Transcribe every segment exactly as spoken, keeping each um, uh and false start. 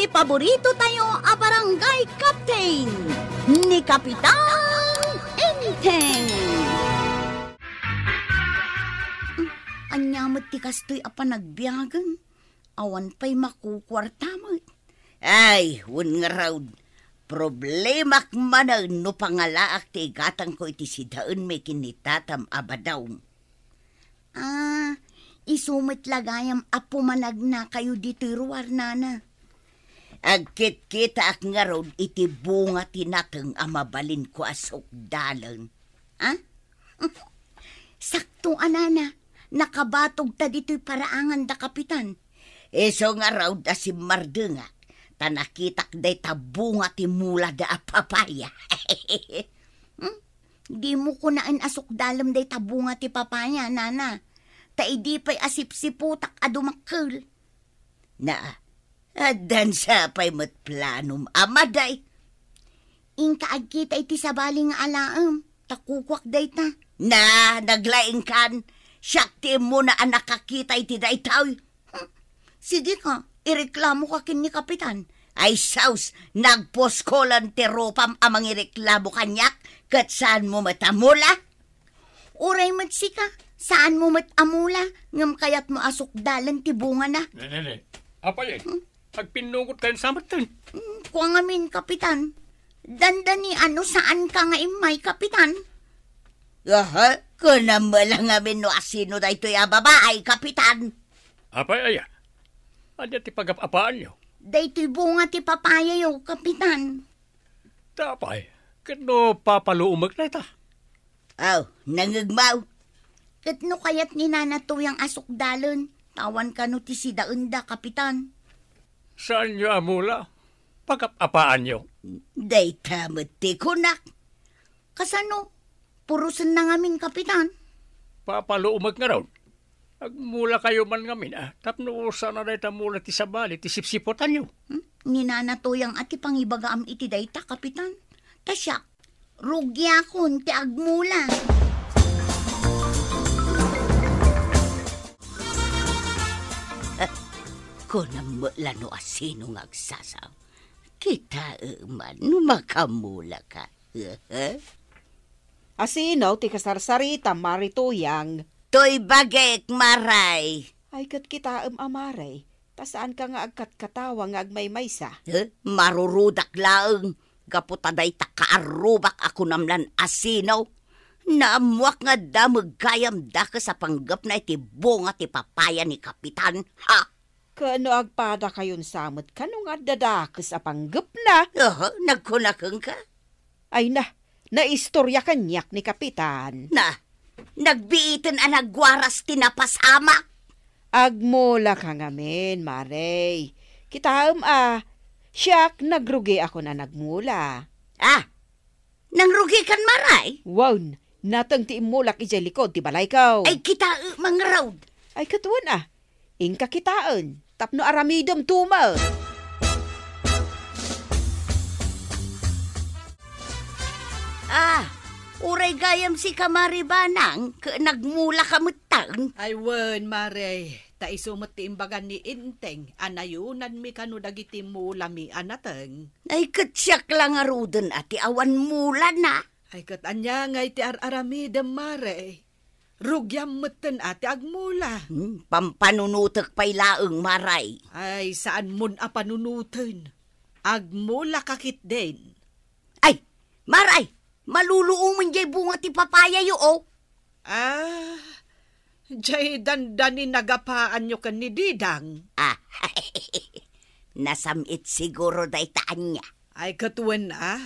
Paborito tayo a barangay captain, ni Kapitan Enteng. Ania met ti kastoy a panagbiagen? Awan pay makukuarta met. Ay, wen ngarud, problemak manen no pangalaak ti igatangko iti sidaenmi ken ni tatam a badawm. Ah, isu met la gayam a pumanagnakayo ditoy ruar, nana. Agkitkitaak ngarud iti bunga ti nateng a mabalinko a sukdalen. Ah? Sakto a, nana, nakabatog ta ditoy paraangan da Kapitan. Isu ngarud a simmardengak, ta nakitak dayta bunga ti mula da a papaya. Hmm? Dimo kunaen a sukdalem dayta bunga ti papaya, nana. Ta idi pay a sipsiputak a dumakkel. Na, addan sa pay met planom a maday. Inka agkita iti sabali nga alaem, ta kukuak dayta. Na, naglaingkan. Siak ti immuna a nakakita iti daytoy. Hmm. Sige ka, ireklamo ka ken ni Kapitan. Ay sus, nagpuskolan ti rupam a mangireklamo kaniak, ket saanmo met a mula? Uray met sika, saanmo met a mula, ngem kayatmo a sukdalen ti bungana. Ne, ne, ne. Apay, eh? Hmm? Agpinnungot kayon sa metten. Hmm, kua ngamin, Kapitan. Dandani a no saanka nga immay, Kapitan. Aha, kunam met la ngamin no asino daytoy a babae, Kapitan. Apay aya? Ania ti pagap-apaanyo? Daytoy bunga ti papayayo, Kapitan. Ta apay, ket no papaluomek dayta? Aw, nangngegmo. Ket no kayat ni Nana Tuyang a sukdalen, ta awan kano ti sidaenda, Kapitan. Saanyo a mula? Pagap-apaanyo? Dayta met ti kunak. Kasano? Purosenna ngamin, Kapitan. Papaluomek ngarud. Agmulakayo man ngamin, a, tapno saan a dayta mula ti sabali ti sipsiputanyo. Hmm? Ni Nana Tuyang a ti pangibagaam iti dayta, Kapitan. Ta siak, rugiakon ti agmula. Kunam met la no asino nga agsasao. Kitaem man no makamulaka. Asino ti kasarsaritam, Mare Tuyang? Toy bagik, Maray. Ay, ket kitaem a, Mare, ta saanka nga agkatkatawa nga agmaymaysa. Eh, marurudak laeng, gapu ta dayta kaarrubak a kunam lan asino. Naammoak nga adda met gayam dakes a panggepna iti bunga ti papaya ni Kapitan, ha? Ket no agpadakayon sa met kano nga adda dakes a panggepna? Oho, nagkuna kenka? Ay na, naistorya kaniak ni Kapitan. Na, nagbiiten a nagwaras ti napasamak. Agmulaka ngamin, Mare. Kitaem a, siak nagrugiakon a nagmula. Ah, nangrugikan, Maray? Wen, nateng ti immulak idiay likod ti balayko. Ay, kitaem ngarud. Ay, ket wen a, inka kitaen, tapno aramidem tumo. Ah, uray gayam sika, Mare Banang, ket nagmulaka metten. Ay wen, Mare, ta isu met ti imbagan ni Enteng a nayunanmi kano dagiti mulami a nateng. Ay, ket siak la ngaruden a ti awan mulana. Ay, ket ania ngay ti ar-aramidem, Mare? Rugiam metten a ti agmula. Hmm, pampanunotek pay laeng, Maray. Ay, saanmon a panunoten. Agmulaka ketdin. Ay, Maray, maluluomen jay bunga ti papayayo, o. Ah, jay dandani nagapaanyo ken ni Didang? Ah, nasam-it siguro dayta ania. Ay, ket wen a,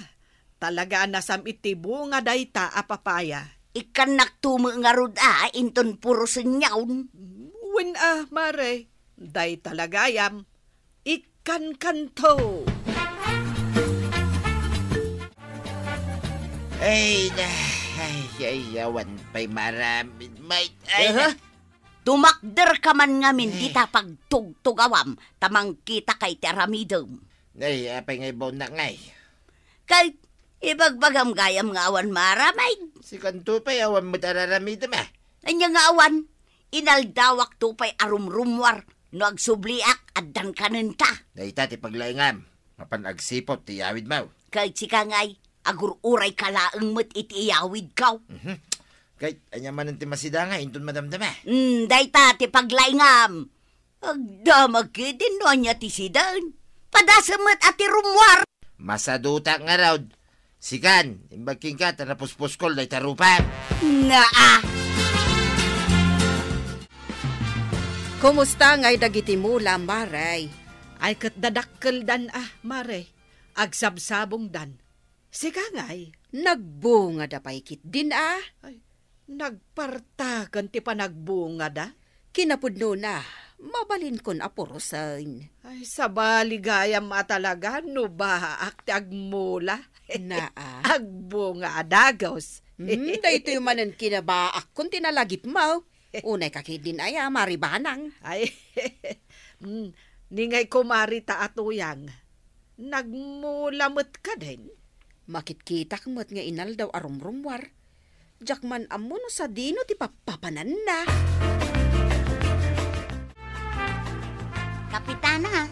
talaga a nasam-it ti bunga dayta a papaya. Ikkannakto met ngarud a, inton purosenyon. Wen a, Mare, dayta la gayam. Ikkankanto. Ay, na, ay, ay, awan pay maaramid, mate. Ay, aha. Na. Tumakder ka man ngamin. Eh. Dita pagtugtugawam, ta mangkita ka iti aramidem. Ay, apay nga ibaonnak ngay? Kay, ibagbagam gayam nga awan maaramid. Sikanto pay, awan met araramidem, a. Ania nga awan? Inaldawakto pay a rumrumuar, No agsubliak, addan kanenta. Dayta ti paglaingam. Mapan agsiput ti iyawidmo. Ket sika ngay, agur-urayka laeng met iti iyawidko. Mhm. Ket ania manen ti masida nga inton madamdama? Hmm, dayta ti paglaingam. Agdamag ketdin no ania ti sidaen. Padasem met a ti rummuar. Masadutak ngarud. Sikan, imbag kenka ta napuspuskol dayta rupa. Naa. Kumusta ngay dagiti mula, Mare? Ay, ket dadakkeldan a, Mare. Agsabsabongdan. Sika ngay? Nagbungada pay ketdin a. Ay, nagpartaken ti panagbungada? Kinapudnona, mabalinkon a purosen. Ay, sabali gayam a talaga no baak ti agmula. Naa. Agbunga a dagus. Hmm, daytoy manen kinabaakkon ti nalagipmo. Unayka ketdin aya, Mare Banang. Ay, mm, ni ngay kumari ta a Tuyang. Nagmula met kadin? Makitkitak met nga inaldaw a rumrummuar. Diak man ammo no sadino ti pappapananna. Kapitana.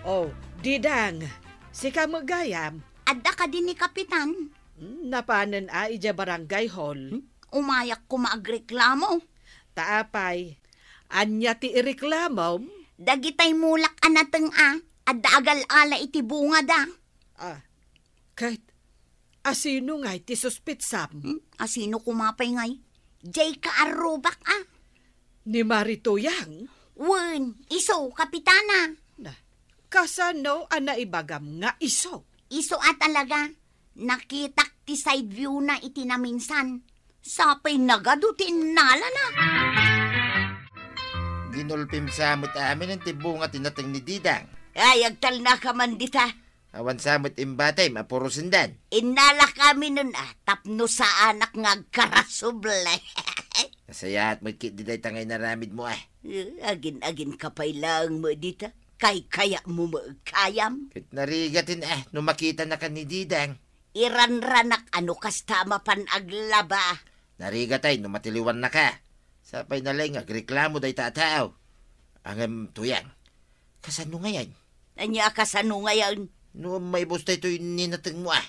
Oh, Didang. Sika met gayam? Adda kadi ni Kapitan? Hmm, napanen a idiay barangay hall. Hmm? Umayak koma agreklamo. Ta apay, ania ti ireklamom? Dagitay mulak a nateng a, adda agal-ala iti bungada. Ah, ket asino ngay ti suspetsam? Hmm? Asino koma pay ngay? Diay kaarrubak a. Ni Mari Tuyang? Wen, isu, Kapitana. Na, kasano a naibagam nga isu? Isu a talaga. Nakitak ti side view na iti naminsan. Sapay nagadu ti innalana. Ginulpim sa met amin ti bunga ti nateng ni Didang. Ay, agtalnaka man dita. Awan sa met imbatay, mapurusendan. Innalak aminen a, tapno saanak nga agkarasuble. Nasayaat met ketdi dayta nga inaramidmo a. Eh, agin-agin ka pay laeng met dita. Kaykayatmo met kayam. Ket narigaten a, no makitanaka ni Didang. Iranranak a no kasta a mapan aglaba. Narigatay no matiliwannaka. Sapay na laeng nga agreklamo dayta a tao. Ngem Tuyang, kasano ngayen? Ania a kasano ngayen? No maibus daytoy ni natengmo a.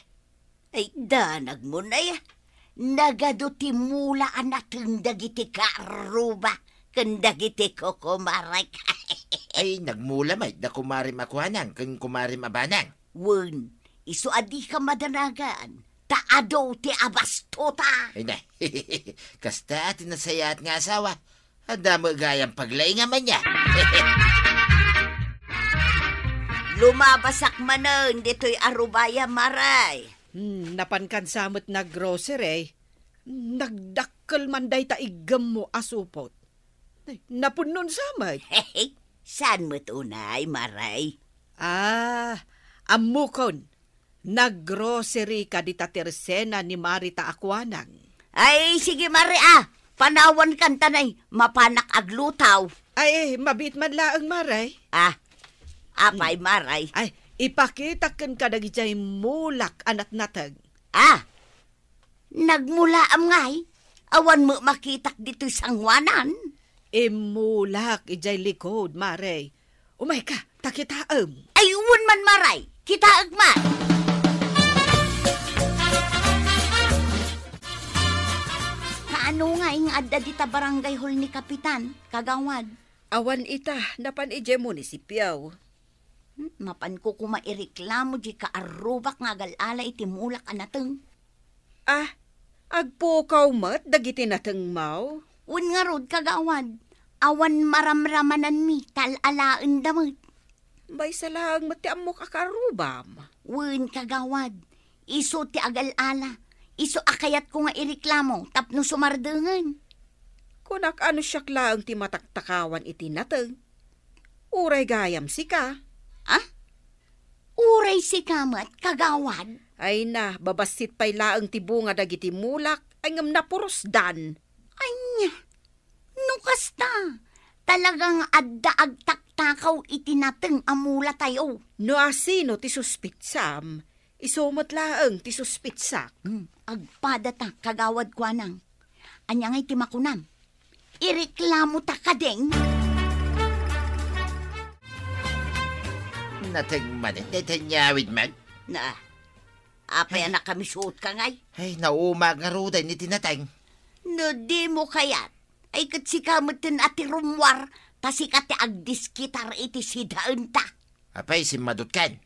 Ay, danagmo nay a. Nagadu ti mula a nateng dagiti kaarruba ken dagiti kukumarek. Ay, nagmula met da kumarem a Kuanang ken kumarem a Banang. Wen, isu a dika madanagan, ta adu ti abastota. Ay na, kasta ti nasayaat nga asawa, adda met gayam paglaingam ania. Lumabasak manen ditoy arubaya, Mare. Hmm, napankan sa met naggrocery. Nagdakkel man dayta iggemmo a supot. Ay, napunnon sa met. Saan met unay, Mare? Ah, ammokon. Naggrocery ka dita tersena ni Mari ta a Kuanang. Ay, sige, Mare, a. Panawankan ta nay, mapanak aglutaw. Ay, mabiit man laeng, Mare. Ah, apay, Mare? Ay, ipakitak kenka dagiti mulak a natnateng. Ah, nagmulaam ngay? Awan met makitak ditoy sangoanan. Immulak idiay likod, Mare. Umayka, ta kitaem. Ay, wen man, Mare. Kitaek man. Kaano ngay nga adda dita barangay hall ni Kapitan, Kagawad? Awan ita, napan idiay munisipio. Hmm, mapanko koma ireklamo diay kaarrubak nga agal-ala iti mulak a nateng. Ah, agpukaw met dagiti natengmo? Wen ngarud, Kagawad, awan maramramananmi, ta al-alaenda met. Maysa laeng met ti ammok a kaarrubam. Wen, Kagawad, isu ti agal-ala, isu a kayatko nga ireklamo tapno sumardengen. Kunak a no siak laeng ti mataktakawan iti nateng. Uray gayam sika. Ah? Uray sika met, Kagawad? Ay na, babassit pay laeng ti bunga dagiti mulak, ay ngem napurosdan. Ania? No kasta, talagang adda agtaktakaw iti nateng a mulatayo. No asino ti suspitsam, isu met laeng ti suspitsak. Hmm, agpadata, Kagawad Kuanang. Ania ngay ti makunam? Ireklamota kadin? Nateng manen, dayta nga awid man. Na, apay a nakamisuotka ngay? Ay, naumaak ngaruden iti nateng. No dimo kayat, ay ket sika metten a ti rummuar, ta sika ti agdiskitar iti sidaenta. Apay, simmadutkan?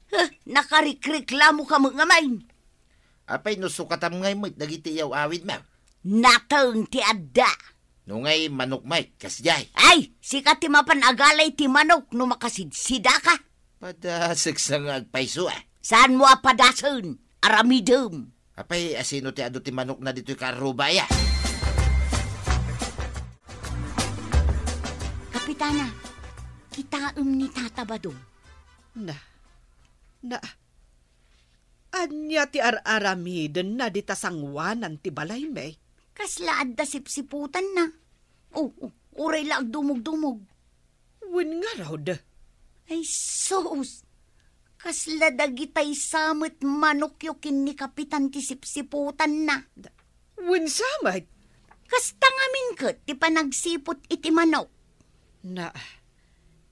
Huh, nakarikreklamoka met ngamin. Apay no sukatam ngay met dagiti iyaw-awidmo? Nateng ti adda. No ngay manok met, kasdiay. Ay, sika ti mapan agalay ti manok no makasidsidaka. Padaseksa nga agpayso, a. Saanmo a padasen, aramidem. Apay, asino ti adu ti manokna ditoy karruba, aya? Kapitana, kitaem ni Tata Badong. Na, na, ania ti ar-aramidenna dita sangoanan ti balaymi? Kasla adda sipsiputanna. O, o, uray la agdumogdumog. Wen ngarud. Ay sus! Kasla dagitay sa met manokyo ken ni Kapitan ti sipsiputanna. Da-, wen sa met? Kasta ngamin ket ti panagsiput iti manok. Na,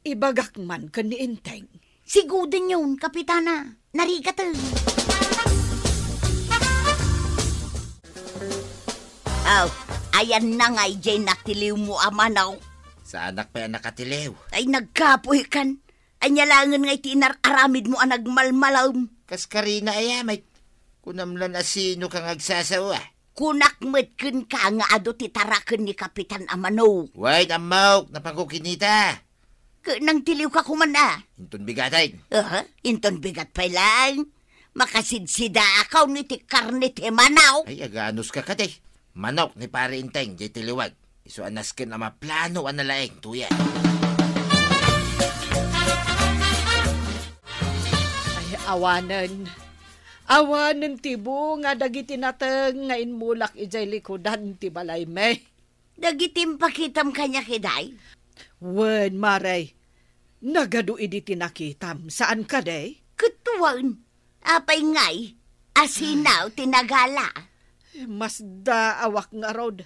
ibagak man ken ni Enteng. Sigudenyon, Kapitana. Narigaten. Aw, ayanna ngay jay natiliwmo a manok? Saanak pay a nakatiliw. Ay, nagkapoykan. Ania laengen ngay ti inar-aramidmo a nagmalmalem? Kas karina aya met. Kunam lan a sinoka nga agsasao, a. Kunak met kenka nga adu ti taraken ni Kapitan a manok. Wen, ammok, napanko kinita. Ket nangtiliwka koman a. Inton bigaten. Aha, inton bigat pay laeng. Makasidsidaakaw iti karne ti manok. Ay, aganuska kadi. Manok ni Pare Enteng, jay tiliwek. Isu a nasken a maplano a nalaeng, tuya. Ay, awanen. Awanen ti bunga dagiti nateng nga inmulak idiay likudan ti balaymi. Dagiti impakitam kaniak, iday? Wen, Mare. Nagadu idi ti nakitam. Saan kadi? Ket wen. Apay ngay? Asinaw ti nagala. Masdaawak ngarud.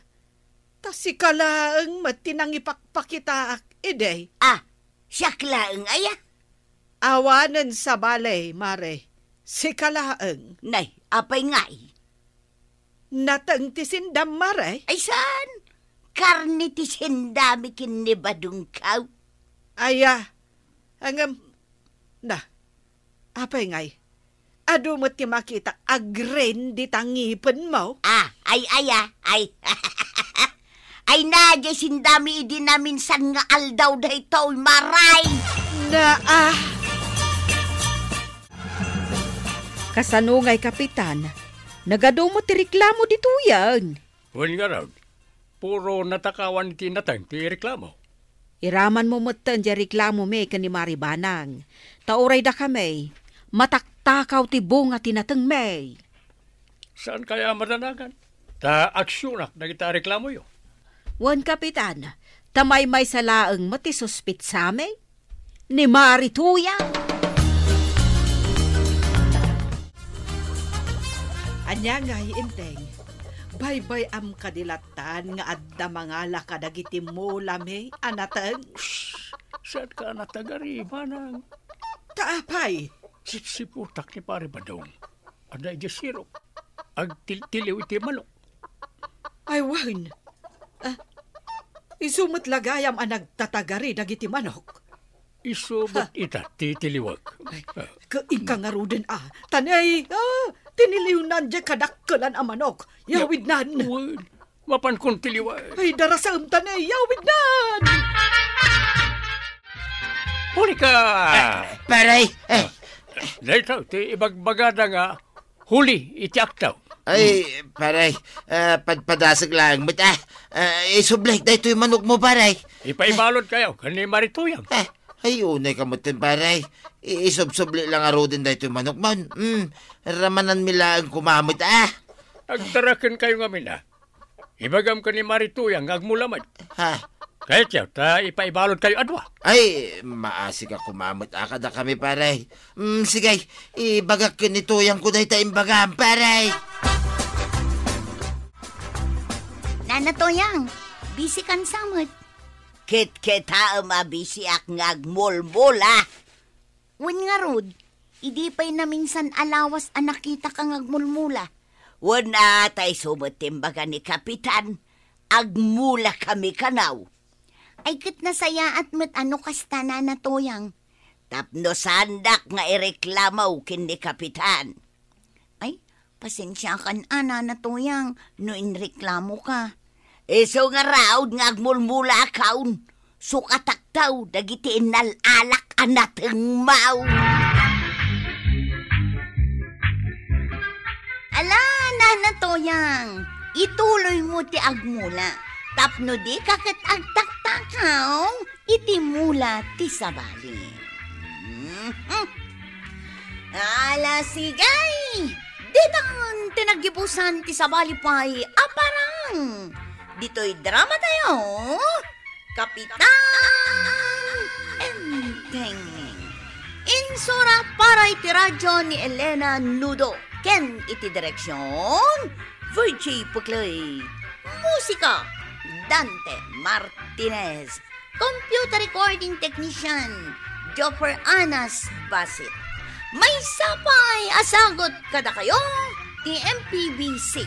Ta sika laeng met ti nangipakpakitaak idi. Ah, siak laeng aya? Awanen sabali, Mare. Sika laeng. Nay, apay ngay? Nateng ti sendam, Mare? Ay, saan? Karne ti sendami ken ni Badongko. Aya, ngem, na, apay ngay? Adu met ti makita a green dita ngipenmo? Ah, ay, aya, ay. Ay na, jay sendami idi naminsan nga aldaw daytoy, Mare. Na, ah. Kasano ngay, Kapitan? Nagadu met ti reklamo ditoyen. Wen ngarud, puro natakawan ti nateng ti reklamo. Iramanmo metten diay reklamomi ken ni Mari Banang, ta uray dakami, mataktakaw ti bunga ti natengmi. Saan kaya a madanangan? Ta aksionak dagita a reklamoyo. Wen, Kapitan, ta maymaysa laeng met ti suspitsami. Ni Mari Tuyang. Ania ngay, Enteng? Baybay-am kadi lattan nga adda mangala kadagiti mulami a nateng? Shh! Saanka a natagari, manang. Ta apay? Sipsiputak ni Pare Badong. Adda idiay sirok. Agtiltiliw iti manok. Ay, wen. Ah, isu met la gayam a nagtatagari dagiti manok. Isu met ita ti tiliwek. Ay, ah, ke-, inka ngaruden a. Tanay, ah, tiniliwnan diay kadakkelan a manok. Ya-, yawidnan. Wen, mapankon tiliwek. Ay, darasem, tanay, yawidnan. Huli ka! Eh, pare, eh. Ah, dayta ti ibagbagada nga huli iti akto. Ay, pare, ah, padpadasek laeng met, ah. Ah, isublik daytoy manokmo, pare. Ipaibalod kayo ken ni Mari Tuyang. Ah, ay, unay ka metten, pare. I-, isubsubli lang aruden daytoy manokmo. Hmm, ramananmi laeng koma met, ah. Agtaraken kayo ngamin, ah. Ibagam ken ni Mari Tuyang nga agmula met. Ha? Kayatyo ta ipaibalod kayo a dua? Ay, maasik a koma met a kadakami, pare. Mm, sige, ibagak ken ni Tuyangko dayta imbagam, pare. Nana Tuyang, bisi kan sa met? Kitkitaem a bisiak nga agmulmula. Wen ngarud, idi pay naminsan a lawas a nakitaka nga agmulmula. Wen a, ta isu met ti imbaga ni Kapitan, agmula kami kanaw. Ay, ket nasayaat met a no kasta, Nana Toyang. Tapno saandak nga ireklamo ken ni Kapitan. Ay, pasensiakan a, Nana Toyang, no inreklamoka. Isu ngarud nga agmulmula a kaon, sukataktaw dagiti innal-alak a natengmaw. Ala, Nana Toyang, ituloymo ti agmula, tapno dika ket agtaktakaw iti mula ti sabali. Mhm. Ala, sige! Ditan ti naggibusan ti sabali pay a parang. Ditoy drama tayo, Kapitan Enteng. Insura para iti radyo ni Elena Nudo ken iti direksyon, Virgie Puclay. Musika, Dante Martinez. Computer recording technician, Joffer Anas Basit. Maysa pay a sagut kadakayo ti M P B C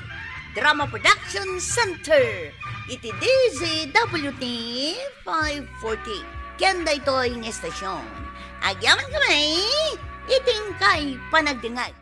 Drama Production Center iti D Z W T five forty. Ken daytoy nga estasyon, agyaman kami iti inkay panagdingag.